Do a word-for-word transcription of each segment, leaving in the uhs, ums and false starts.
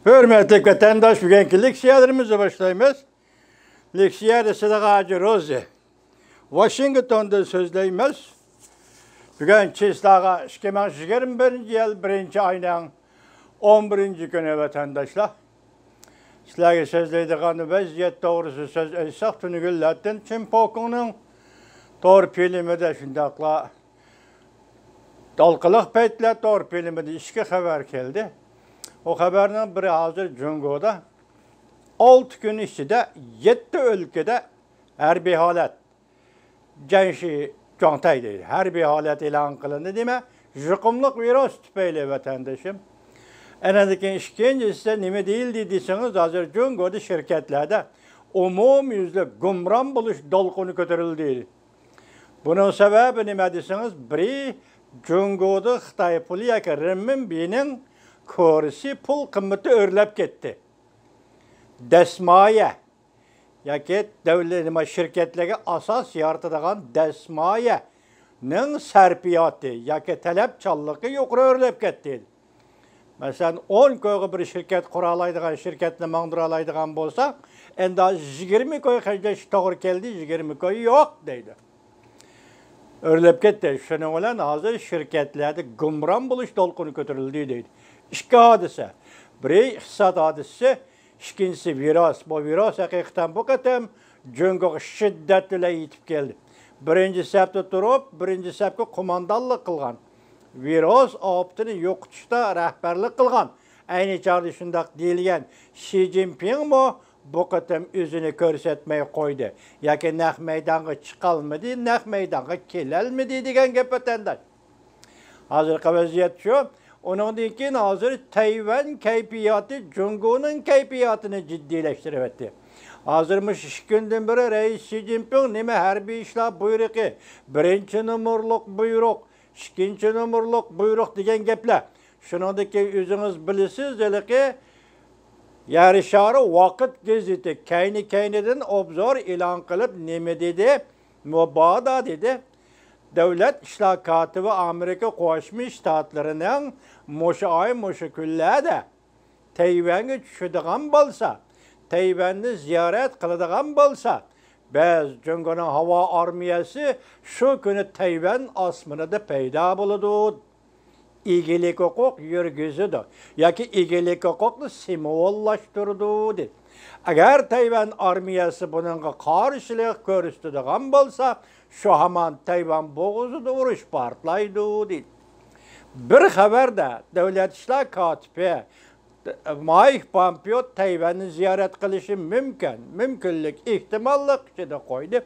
ھۆرمەتلىك ۋەتەنداش، بۈگۈنكى لېكسىيەلىرىمىزنى باشلايمىز. لېكسىيەدە سىدىق ھاجى روزى. ۋاشىنگتوندىن سۆزلەيمىز. بۈگۈن چىسلاغا ئىككى مىڭ يىگىرمە بىرىنچى يىل بىرىنچى ئاينىڭ ئون بىرىنچى كۈنى، ۋەتەنداشلار. سىلەرگە سۆزلەيدىغان ۋەزىيەت توغرىسىدا سۆز ئېيتساق، تۈنۈگۈنلەردىن چىن پوكۇڭنىڭ تور پېلىمىدە شۇنداقلا ھالقىلىق پەيتلەر تور پېلىمىدە ئىككى خەۋەر كەلدى. ئۇ خەۋەرنىڭ بىرى، ھازىر جۇڭگودا ئالتە كۈن ئىچىدە يەتتە ئۆلكىدە ھەربىي ھالەت، جەنشى جۇاڭتەي دەيدۇ، ھەربىي ھالەت ئېلان قىلىندى. نېمە؟ يۇقۇملۇق ۋىرۇس تۈپەيلى، ۋەتەندىشىم. ئەنەندىن كېيىن ئىككىنچىسى نېمە دېيىلدى دېسىڭىز، ھازىر جۇڭگودا شىركەتلەردە ئومۇميۈزلۈك گۇمران بولۇش دولقۇنى كۆتۈرۈلدى. بۇنىڭ سەۋەبى نېمە دېسىڭىز، بىرى، جۇڭگودا خىتاي پۇلى ياكى رېنمىنبىنىڭ كۇرسى، پۇل قىممىتى ئۆرلەپ كەتتى. دەسمايە ياكى دەۋلەت، نېمە، شىركەتلەرگە ئاساس يارىتىدىغان دەسمايەنىڭ سەرپىياتى ياكى تەلەپچانلىقى يۇقىرى ئۆرلەپ كەتتى. مەسىلەن، ئون كويغا بىر شىركەت قۇرالايدىغان، شىركەتنى ماڭدۇرالايدىغان بولسا، ئەمدى ھازىر يىگىرمە كوي خەجلەش توغرا كەلدى، يىگىرمە كوي يوق دەيدۇ. ئۆرلەپ كەتتى. شۇنىڭ بىلەن ھازىر شىركەتلەردە گۇمران بولۇش دولقۇنى كۆتۈرۈلدى دەيدۇ. ئىككى ھادىسە. بىرى ئىقتىساد ھادىسىسى، ئىككىنچىسى ۋىرۇس. بۇ ۋىرۇس ھەقىقەتەن بۇ قېتىم جۇڭگوغا شىددەت بىلەن يېتىپ كەلدى. بىرىنچى سەپتە تۇرۇپ، بىرىنچى سەپكە قوماندانلىق قىلغان، ۋىرۇس ئاپىتىنى يوقىتىشتا رەھبەرلىك قىلغان، ئەينى چاغدا شۇنداق دېيىلگەن شى جىنپىڭمۇ بۇ قېتىم ئۆزىنى كۆرسەتمەي قويدى. ياكى نەق مەيدانغا چىقالمىدى، نەق مەيدانغا كېلەلمىدى دېگەن گەپ، ۋەتەنداش. ھازىرقى ۋەزىيەت شۇ. ئۇنىڭدىن كېيىن ھازىر تەيۋەن كەيپىياتى جۇڭگونىڭ كەيپىياتىنى جىددىيلەشتۈرۈۋەتتى. ھازىر مۇشۇ ئىككى كۈندىن بېرى رەئىس شى جىنپىڭ نېمە ھەربىي ئىشلار بۇيرۇقى، بىرىنچى نومۇرلۇق بۇيرۇق، ئىككىنچى نومۇرلۇق بۇيرۇق دېگەن گەپلەر. شۇنىڭدىن كېيىن ئۆزىڭىز بىلىسىز، ھېلىقى يەر شارى ۋاقىت گېزىتى كەينى-كەينىدىن ئوبزور ئېلان قىلىپ نېمە دېدى؟ مۇبادا دېدى، دۆلەت ئىشلار كاتىپى ئامېرىكا قوشما شتاتلىرىنىڭ مۇشۇ ئاي، مۇشۇ كۈنلەردە تەيۋەنگە چۈشىدىغان بولسا، تەيۋەننى زىيارەت قىلىدىغان بولسا، بەس، جۇڭگونىڭ ھاۋا ئارمىيەسى شۇ كۈنى تەيۋەن ئاسمىنىدا پەيدا بولىدۇ. ئىگىلىك ھوقۇق يۈرگۈزىدۇ ياكى ئىگىلىك ھوقۇقنى سىمۋوللاشتۇرىدۇ، دېدى. ئەگەر تەيۋەن ئارمىيەسى بۇنىڭغا قارشىلىق كۆرسىتىدىغان بولسا، شۇ ھامان تەيۋەن بوغۇزىدا ئۇرۇش پارتلايدۇ، دېدى. بىر خەۋەردە دۆلەت ئىشلار كاتىپى مايك پومپېئو تەيۋەننى زىيارەت قىلىشى مۇمكىن، مۇمكىنلىك، ئېھتىماللىق ئىچىدە قويدى.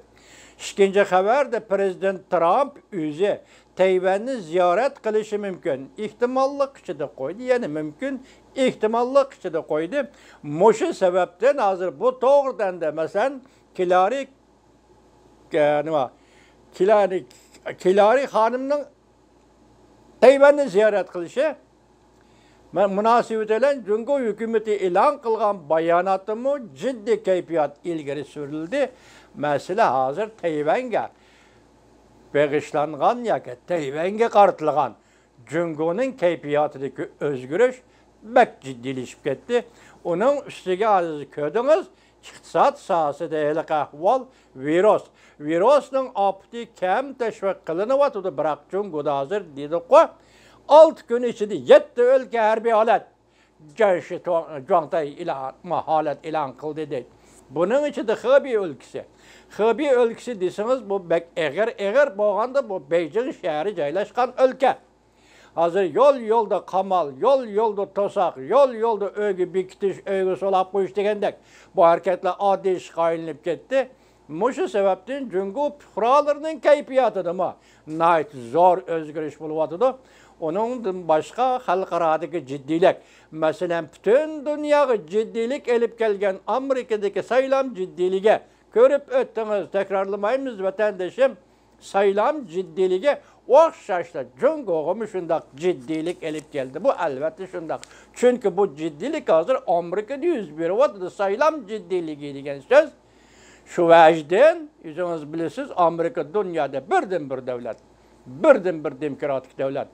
ئىككىنچى خەۋەردە پىرېزىدېنت ترامپ ئۆزى تەيۋەننى زىيارەت قىلىشى مۇمكىن، ئېھتىماللىق ئىچىدە قويدى. يەنى مۇمكىن، ئېھتىماللىق ئىچىدە قويدى. مۇشۇ سەۋەبتىن ھازىر بۇ توغرىدا ئەمدى، مەسىلەن، كىلارى، ئە، نېمە؟ كىلارى، كىلارى خانىمنىڭ تەيۋەننى زىيارەت قىلىشى مۇناسىۋىتى بىلەن جۇڭگو ھۆكۈمىتى ئېلان قىلغان باياناتتىمۇ جىددىي كەيپىيات ئىلگىرى سۈرۈلدى. مەسىلە ھازىر تەيۋەنگە بېغىشلانغان ياكى تەيۋەنگە قارىتىلغان جۇڭگونىڭ كەيپىياتىدىكى ئۆزگىرىش بەك جىددىيلىشىپ كەتتى. ئۇنىڭ ئۈستىگە ھازىر كۆردىڭىز، ئىقتىساد ساھەسىدە ھېلىقى ئەھۋال، ۋىرۇس. ۋىرۇسنىڭ ئاپىتى كەم تەشۋىق قىلىنىۋاتىدۇ، بىراق جۇڭگودا ھازىر دېدۇققۇ، ئالتە كۈن ئىچىدە يەتتە ئۆلكە ھەربىي ھالەت، جەنشى جۇاڭتەي ئېلان، ھالەت ئېلان قىلدى دەيدۇ. بۇنىڭ ئىچىدە خېبېي ئۆلكىسى. خېبېي ئۆلكىسى دېسىڭىز، بۇ بەك ئېغىر، ئېغىر بولغاندا بۇ بېيجىڭ شەھىرى جايلاشقان ئۆلكە. ھازىر يول-يولدا قامال، يول-يولدا توساق، يول-يولدا ئۆيگە بېكىتىش، ئۆيگە سولاپ قويۇش دېگەندەك بۇ ھەرىكەتلەر ئاددىي ئىشقا ئايلىنىپ كەتتى. مۇشۇ سەۋەبتىن جۇڭگو پۇقرالىرىنىڭ كەيپىياتىدىمۇ ناھايىتى زور ئۆزگىرىش بولۇۋاتىدۇ. ئۇنىڭدىن باشقا خەلقئارادىكى جىددىيلىك، مەسىلەن، پۈتۈن دۇنياغا جىددىيلىك ئېلىپ كەلگەن ئامېرىكىدىكى سايلام جىددىيلىكى، كۆرۈپ ئۆتتىڭىز، تەكرارلىمايمىز، ۋەتەندىشىم. سايلام جىددىيلىكى ئوخشاشلا جۇڭگوغىمۇ شۇنداق جىددىيلىك ئېلىپ كەلدى. بۇ ئەلۋەتتە شۇنداق. چۈنكى بۇ جىددىيلىك ھازىر ئامېرىكىدا يۈز بېرىۋاتىدۇ. سايلام جىددىيلىكى دېگەن سۆز شۇ ۋەجدىن، ئۆزىڭىز بىلىسىز، ئامېرىكا دۇنيادا بىردىنبىر دۆلەت. بىردىنبىر دېموكراتىك دۆلەت،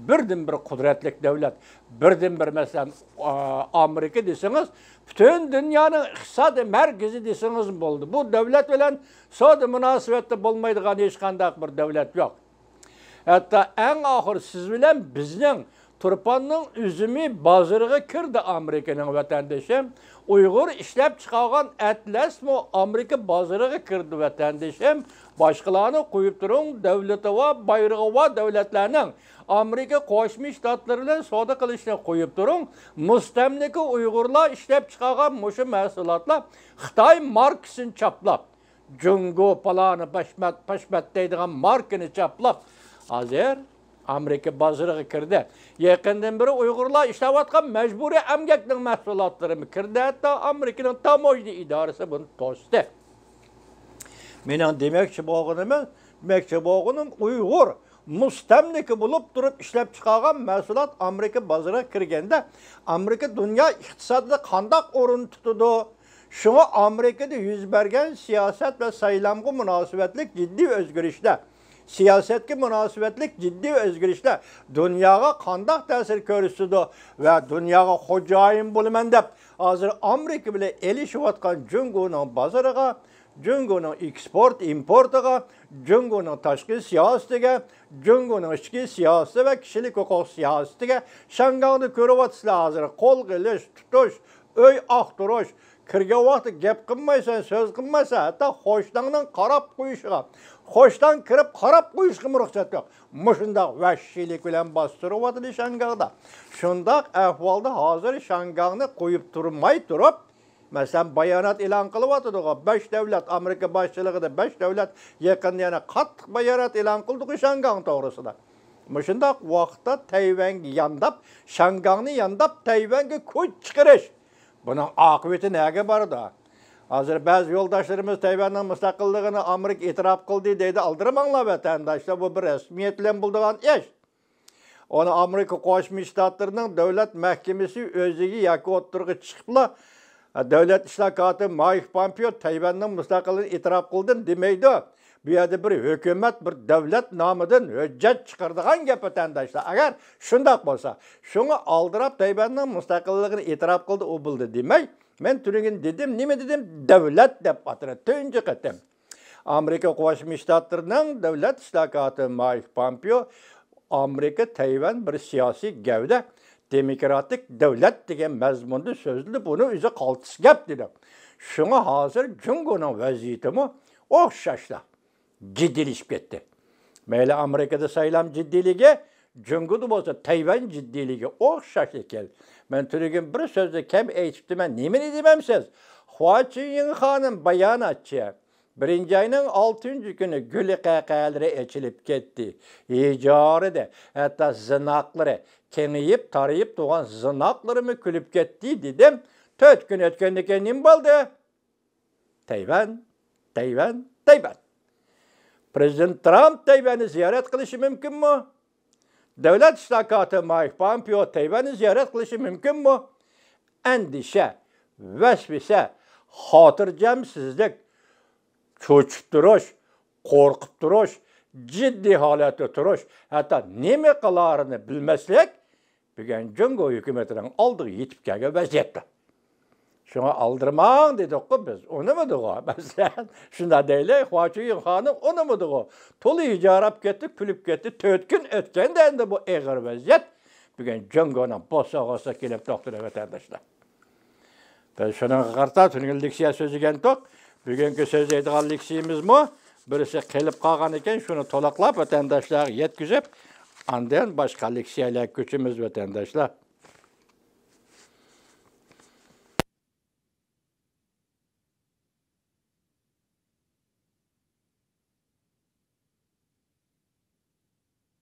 بىردىنبىر قۇدرەتلىك دۆلەت، بىردىنبىر، مەسىلەن، ئا-، ئامېرىكا دېسىڭىز، پۈتۈن دۇنيانىڭ ئىقتىسادىي مەركىزى دېسىڭىز بولدى. بۇ دۆلەت بىلەن سودا مۇناسىۋەتتە بولمايدىغان ھېچقانداق بىر دۆلەت يوق. ھەتتا ئەڭ ئاخىرى سىز بىلەن بىزنىڭ تۇرپاننىڭ ئۈزۈمى بازىرىغا كىردى ئامېرىكىنىڭ، ۋەتەندىشىم. ئۇيغۇر ئىشلەپ چىقارغان ئەتلەسمۇ ئامېرىكا بازىرىغا كىردى، ۋەتەندىشىم. باشقىلارنى قويۇپ تۇرۇڭ، دۆلىتى بار، بايرىقى بار دۆلەتلەرنىڭ ئامېرىكا قوشما شتاتلىرى بىلەن سودا قىلىشنى قويۇپ تۇرۇڭ. مۇستەملىكە ئۇيغۇرلار ئىشلەپ چىقارغان مۇشۇ مەھسۇلاتلار خىتاي ماركىسىنى چاپلاپ، جۇڭگو پالانى پاشمەت، پاشمەت دەيدىغان ماركىنى چاپلاپ، ھازىر ئامېرىكا بازىرىغا كىردى. يېقىندىن بېرى ئۇيغۇرلار ئىشلەۋاتقان مەجبۇرىي ئەمگەكنىڭ مەھسۇلاتلىرىمۇ كىردى. ھەتتا ئامېرىكىنىڭ تاموژنا ئىدارىسى بۇنى توستى. مېنىڭ دېمەكچى بولغىنىم، دېمەكچى بولغىنىم ئۇيغۇر مۇستەملىكە بولۇپ تۇرۇپ ئىشلەپ چىقارغان مەھسۇلات ئامېرىكا بازىرىغا كىرگەندە، ئامېرىكا دۇنيا ئىقتىسادىدا قانداق ئورۇن تۇتىدۇ؟ شۇڭا ئامېرىكىدا يۈز بەرگەن سىياسەت ۋە سايلامغا مۇناسىۋەتلىك جىددىي ئۆزگىرىشلەر، سىياسەتكە مۇناسىۋەتلىك جىددىي ئۆزگىرىشلەر دۇنياغا قانداق تەسىر كۆرسىتىدۇ ۋە دۇنياغا خوجايىن بولىمەن دەپ، ھازىر ئامېرىكا بىلەن ئېلىشىۋاتقان جۇڭگونىڭ بازىرىغا، جۇڭگونىڭ ئېكسپورت ئىمپورتىغا، جۇڭگونىڭ تاشقى سىياسىتىگە، جۇڭگونىڭ ئىچكى سىياسىتى ۋە كىشىلىك ھوقۇق سىياسىتىگە، شياڭگاڭدا كۆرۈۋاتىسىلەر، ھازىر قولغا ئېلىش، تۇتۇش، ئۆي ئاختۇرۇش، كىرگەن ۋاقىتتا گەپ قىلمايسەن، سۆز قىلمايسەن، ھەتتا قوشناڭنىڭ قاراپ قويۇشىغا، قوشناڭ كىرىپ قاراپ قويۇشقىمۇ رۇخسەت يوق. مۇشۇنداق ۋەھشىيلىك بىلەن باستۇرۇۋاتىدۇ شياڭگاڭدا. شۇنداق ئەھۋالدا ھازىر شياڭگاڭنى قويۇپ تۇرماي تۇرۇپ، مەسىلەن، بايانات ئېلان قىلىۋاتىدىغۇ، بەش دۆلەت، ئامېرىكا باشچىلىقىدا بەش دۆلەت يېقىندا يەنە قاتتىق بايانات ئېلان قىلدىغۇ شياڭگاڭ توغرىسىدا. مۇشۇنداق ۋاقىتتا تەيۋەنگە يانداپ، شياڭگاڭنى يانداپ، تەيۋەنگە كۈچ چىقىرىش. بۇنىڭ ئاقىۋىتى نەگە بارىدۇ؟ ھازىر بەزى يولداشلىرىمىز تەيۋەننىڭ مۇستەقىللىقىنى ئامېرىكا ئېتىراپ قىلدى دەيدۇ، ئالدىرىماڭلار ۋەتەنداشلار، بۇ بىر رەسمىيەت بىلەن بولىدىغان ئىش. ئۇنى ئامېرىكا قوشما شتاتلىرىنىڭ دۆلەت مەھكىمىسى ئۆزىگە ياكى ئوتتۇرىغا چىقىپلا، دۆلەت ئىشلار كاتىپى مايك پامپېئو تەيۋەننىڭ مۇستەقىللىقىنى ئېتىراپ قىلدىم دېمەيدۇ. بۇ يەردە بىر ھۆكۈمەت، بىر دۆلەت نامىدىن ھۆججەت چىقىرىدىغان گەپ، ۋەتەنداشلار. ئەگەر شۇنداق بولسا، شۇڭا ئالدىراپ تەيۋەننىڭ مۇستەقىللىقىنى ئېتىراپ قىلدى، ئۇ بولدى دېمەي، مەن تۈنۈگۈن دېدىم، نېمە دېدىم؟ دۆلەت دەپ ئاتىلىدۇ. تۇنجى قېتىم ئامېرىكا قوشما شتاتلىرىنىڭ دۆلەت ئىشلار كاتىپى مايك پامپېئو ئامېرىكا تەيۋەن بىر سىياسىي گەۋدە، دېموكراتىك دۆلەت دېگەن مەزمۇندا سۆزلىدى. بۇنى ئۆزى قالتىس گەپ دېدى. شۇڭا ھازىر جۇڭگونىڭ ۋەزىيىتىمۇ ئوخشاشلا جىددىيلىشىپ كەتتى. مەيلى ئامېرىكىدا سايلام جىددىيلىكى، جۇڭگودا بولسا تەيۋەن جىددىيلىكى ئوخشاش ئىكەن. مەن تۈنۈگۈن بىر سۆزنى كەم ئېيتىپتىمەن. نېمىنى دېمەمسىز؟ خۇا چۈنيىڭ خانىم باياناتچى. بىرىنچى ئاينىڭ ئالتىنچى كۈنى گۈلى قەقەلىرى ئېچىلىپ كەتتى. ھىجارىدى، ھەتتا زىناقلىرى، كېڭىيىپ، تارىيىپ تۇرغان زىناقلىرىمۇ كۈلۈپ كەتتى دېدىم. تۆت كۈن ئۆتكەندىن كېيىن نېمە بولدى؟ تەيۋەن، تەيۋەن، تەيۋەن. پرېزىدېنت ترامپ تەيۋەننى زىيارەت قىلىشى مۇمكىنمۇ؟ دۆلەت ئىشلار كاتىپى مايك پامپېئو تەيۋەننى زىيارەت قىلىشى مۇمكىنمۇ؟ ئەندىشە، ۋەسۋەسە، خاتىرجەمسىزلىك، چۆچۈپ تۇرۇش، قورقۇپ تۇرۇش، جىددىي ھالەتتە تۇرۇش، ھەتتا نېمە قىلارىنى بىلمەسلىك بۈگۈن جۇڭگو ھۆكۈمىتىنىڭ ئالدىغا يېتىپ كەلگەن ۋەزىيەتتە. شۇڭا ئالدىرىماڭ دېدۇققۇ بىز، ئۇنىمىدىغۇ. مەسىلەن، شۇنداق دەيلى، خۇا چۈنيىڭ خانىم ئۇنىمىدىغۇ. تولا ھىجاراپ كەتتى، كۈلۈپ كەتتى. تۆت كۈن ئۆتكەندە ئەمدى بۇ ئېغىر ۋەزىيەت بۈگۈن جۇڭگونىڭ بوساغىسىغا كېلىپ توختىدى، ۋەتەنداشلار. بىز شۇنىڭغا قارىتا تۈنۈگۈن لېكسىيە سۆزلىگەنتۇق. بۈگۈنكى سۆزلەيدىغان لېكسىيىمىزمۇ بىرسى قېلىپ قالغان ئىكەن، شۇنى تولۇقلاپ ۋەتەنداشلارغا يەتكۈزۈپ، ئاندىن باشقا لېكسىيەلەرگە كۆچىمىز، ۋەتەنداشلار.